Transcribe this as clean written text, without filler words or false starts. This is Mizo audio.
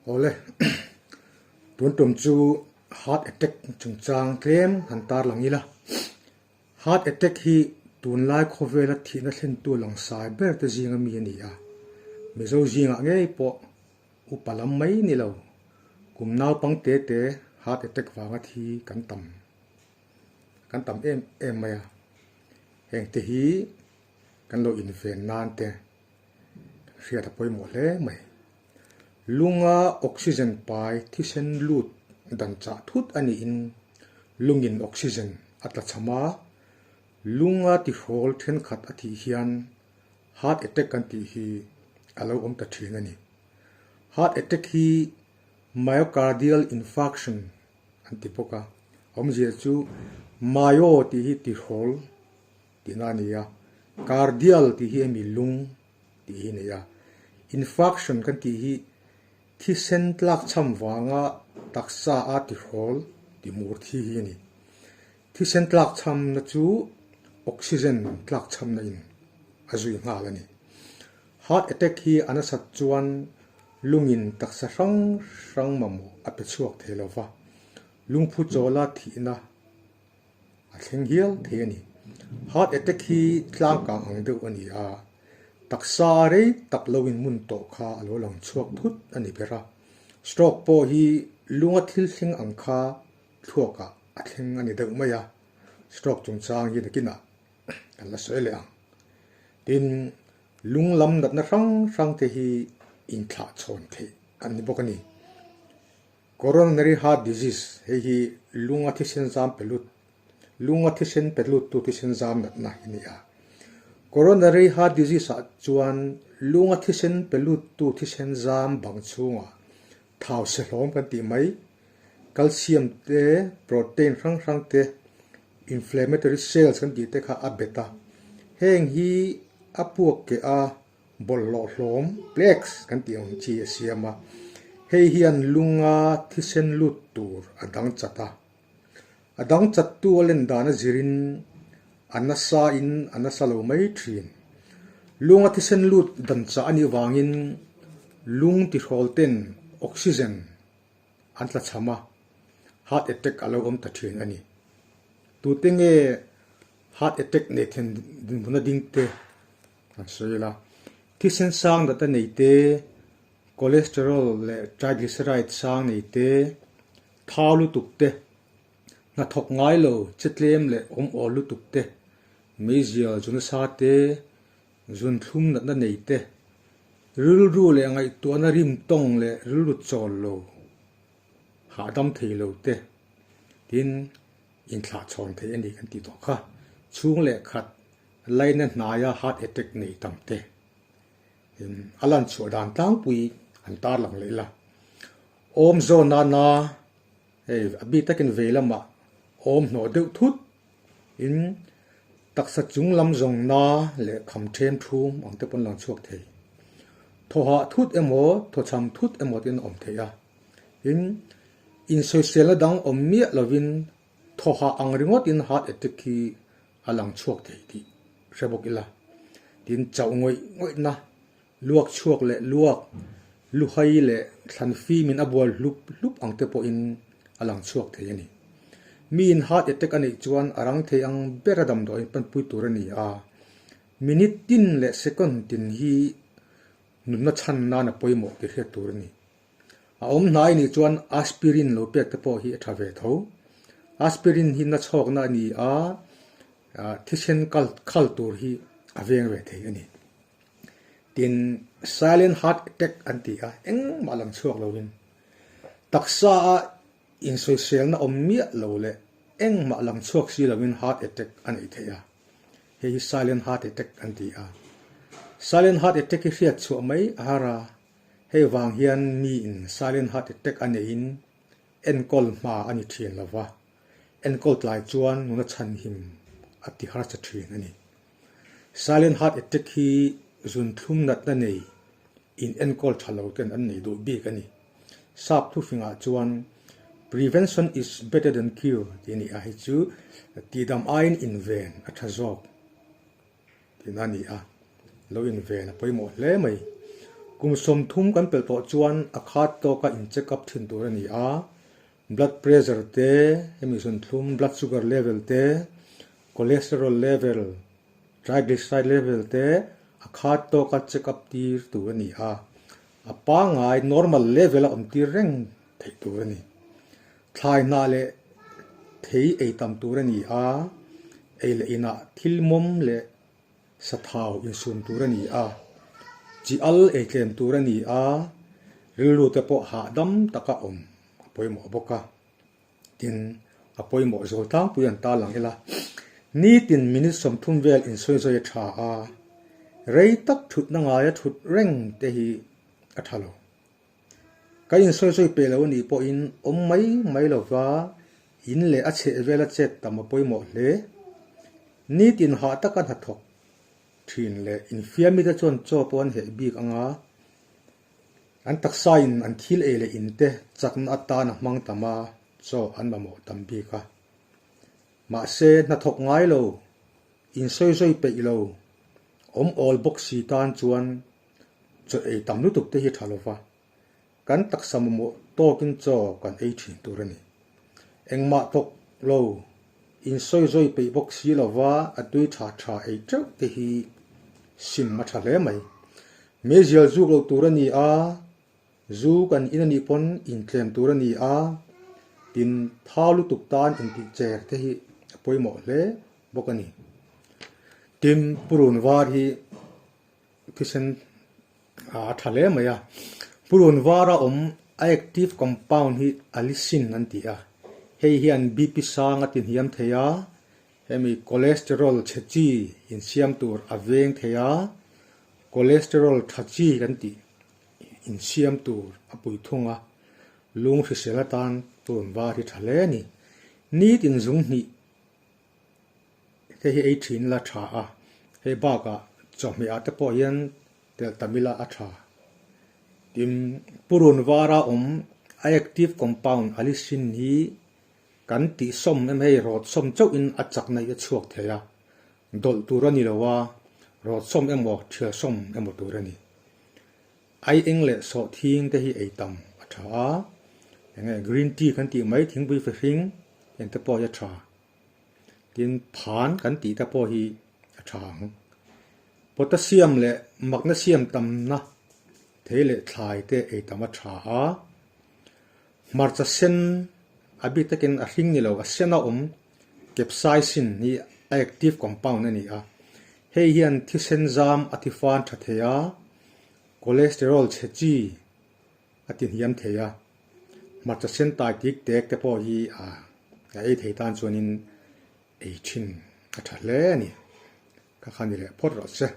Awle, tun tum chu heart attack chungchang tlem han tarlang ila. Heart attack hi tunlai khawvela thihna thlentu langsai ber te zinga mi a ni a. Mizo zingah ngei pawh upa lam mai ni lo, kum naupang te te heart attack vanga thi kan tam kan tam em em mai a. Heng te hi kan lo inven nan te kan hriat a pawimawh hle mai. Lunga oxygen pai thisen lut dan chah thut a niin lungin oxygen a tla cham a, lunga tihrawl thenkhat a thih hian heart attack kan tih hi a lo awm ta thin a ni. Heart attack hi myocardial infarction an ti bawk a, awmzia chu myo tih hi tihrawl tihna a ni a, cardial tih hi hemi lung tih hi a ni a. Infarction kan tih hi thisen tlakchham vanga taksa a tihrawl tihmur thi hi a ni. Thisen tlakchhamna chu oxygen tlakchhamna in a zui nghal a ni. Heart attack hi a nasat chuan lungin taksa hrang hrang mamawh a pe chhuak thei lo va, lungphu chawla thihna a thleng hial thei a ni. Heart attack hi tlangkang ang deuh a ni a, taksa rei tak lo in mun tawh kha a lo lang chhuak thut a ni ber a. Stroke pawh hi lunga thil thleng ang kha thluakah a thleng a ni deuh mai a, stroke chungchang hi nakinah kan la sawi leh ang. Tin, lung lam natna hrang hrang te hi inthlah chhawn theih an ni bawk a ni. Coronary heart disease, hei hi lunga thisen zam pe lut, lunga thisen pe luttu thisen zam natna hi ni a. Coronary heart disease ah chuan lunga thisen pe luttu thisen zam bang chhungah thau sehlawm kan tih mai, calcium te, protein hrang hrang te, inflammatory cells kan tih te kha a bet a. Heng hi a puak keh a Bawlhhlawh hlawm, plaques, kan tih ang chi a siam a, hei hian lunga thisen lut tur a dang chat a. A dang chattu a len dan a zirin a nasa in a nasa lo mai thin. Lunga thisen lut dan chah a nih vangin lung tihrawl ten oxygen an tla cham a, heart attack a lo awm ta thin a ni. Tute nge heart attack nei then dinhmun a ding te? An sawi la. Thisen sang data nei te, cholesterol leh triglyceride sang nei te, thau lutuk te, hnathawk ngai lo che tlem leh awm awl lutuk te, meizial zu nasa te, zun thlum natna nei te, rilru leh ngaihtuahna rim tawng leh rilru chawl lo, hahdam thei lo te, tin inthlah chhawn thei a ni kan tih tawh kha. Chhung leh khat Laina hnaia heart attack nei tam te in a lan chhuah dan tlangpui an tarlang leh la. Awm zawn nana hei a bik takin vei lamah awm hnawh deuh thut in taksa chung lam zawng na leh kham then thum ang te pawn lang chhuak thei. Thaw hah thut emaw thaw chham thut emaw tin a awm theih a. In insawiselna dang awm miah lovin thaw hah ang ringawt in heart attack hi a lang chhuak thei tih hre bawk ila. Tin, chauh ngawih ngawihna, luak chhuak leh luak, luhai leh thlan fimin a bual hlup hlup ang te pawhin a lang chhuak thei a ni. Miin heart attack a neih chuan a rang thei ang bera damdawiin panpui tur a ni a, minute tin leh second tin hi nunna chhan nan a pawimawh tih hriat tur a ni. A awm hnai nih chuan aspirin lo pek te pawh hi a tha ve tho. Aspirin hi na chhawkna a ni a, thisen kal khal tur hi a veng ve thei a ni. Tin, silent heart attack an ti a, engmah lang chhuak lovin taksa a insawiselna awm miah lo leh engmah lang chhuak si lovin heart attack a neih theih a. Hei hi silent heart attack an ti a. Silent heart attack hi hriat chhuah mai a har a, Hei vang hian miin silent heart attack a neihin enkawl hma a ni thin lo va, enkawl tlai chuan nuna chhanhim a ti harsa thin a ni. Silent heart attack hi zunthlum natna nei in enkawl tha lo ten an nei duh bik a ni. Sap thufingah chuan Prevention is better than cure tih a ni a, hei chu tihdam aiin inven a tha zawk. Tihna a ni a, lo inven a pawimawh hle mai. Kum 30 kan pelh tawh chuan a khat tawka in check up thin tur a ni a, blood pressure te, hemi zunthlum, blood sugar level te, cholesterol level, triglyceride level te a khat tawka check up tir tur a ni a, a pangngai normal level a awm tir reng theih tur a ni. Thlai hnah leh thei ei tam tur a ni a, ei leh inah thil mawm leh Sathau insum tur a ni a, chi al ei tlem tur a ni a, rilru te pawh hahdam taka awm a pawimawh bawk a. Tin, a pawimawh zawl tlangpui an ta lang ila, nitin minute 30 vel insawi zawi a tha a, rei tak thutna ngaia thut reng te hi a tha lo. Ka insawi sawi peh lo a nih pawhin awm mai mai lova in leh a chheh vela chet tam a pawimawh hle. Nitin hah taka hnathawk thin leh infiamite chuan chaw pawh an heh bik ang a, an taksain an thil ei leh in te chakna atan a hmang tam a, chaw an mamawh tam bik a. Mahse, hnathawk ngai lo, insawi sawi peih lo, awm awl bawk si tan chuan Chaw ei tam lutuk te hi tha lova, kan taksa mamawh tawkin chaw kan ei thin tur a ni. Engmah tawk lo, insawi zawi peih bawk si lova a tui tha tha ei teuh te hi sim a tha hle mai. Meizial zuk loh tur a ni a, zu kan in a nih pawn intlem tur a ni a, tin thau lutuk tan intih cher te hi a pawimawh hle bawk a ni. Tin, purun var hi Thisen a tha hle mai a. Purun vara awm a active compound hi allicin an ti a. Hei hian BP sang a tihniam thei a, hemi cholesterol chhe chi insiam tur a veng thei a, cholesterol tha chi kan tih insiam tur a pui thung a, lung hrisel atan purun var hi tha hle a ni. Nitin zung hnih Hei hi ei thin la tha a, hei bakah chawhmeh ah te pawh hian telh tam ila a tha. Tin, purun vara awm a active compound allicin hi kan tihsawm em hei rawt sawm chauhin a chakna hi a chhuak thei a, dawlh tur a ni lo a, rawt sawm emaw thial sawm emaw tur a ni. Ai eng leh sawhthing te hi ei tam a tha a, enge green tea kan tih mai thingpui fehring heng te pawh hi a tha. Tin, phan kan tih te pawh hi a tha ang. Potassium leh magnesium tamna thei leh thlai te ei tam a tha a. Hmarcha sen a bik takin a hring ni lo, a sen a awm capsaicin hi a active compound a ni a. Hei hian thisen zam a tifan tha thei a, cholesterol chhe chi a ti hniam thei a, hmarcha sen tai tik tek te pawh hi a ei thei tan chuanin ei thin a tha hle a ni. Kha kha ni leh phawt rawh se.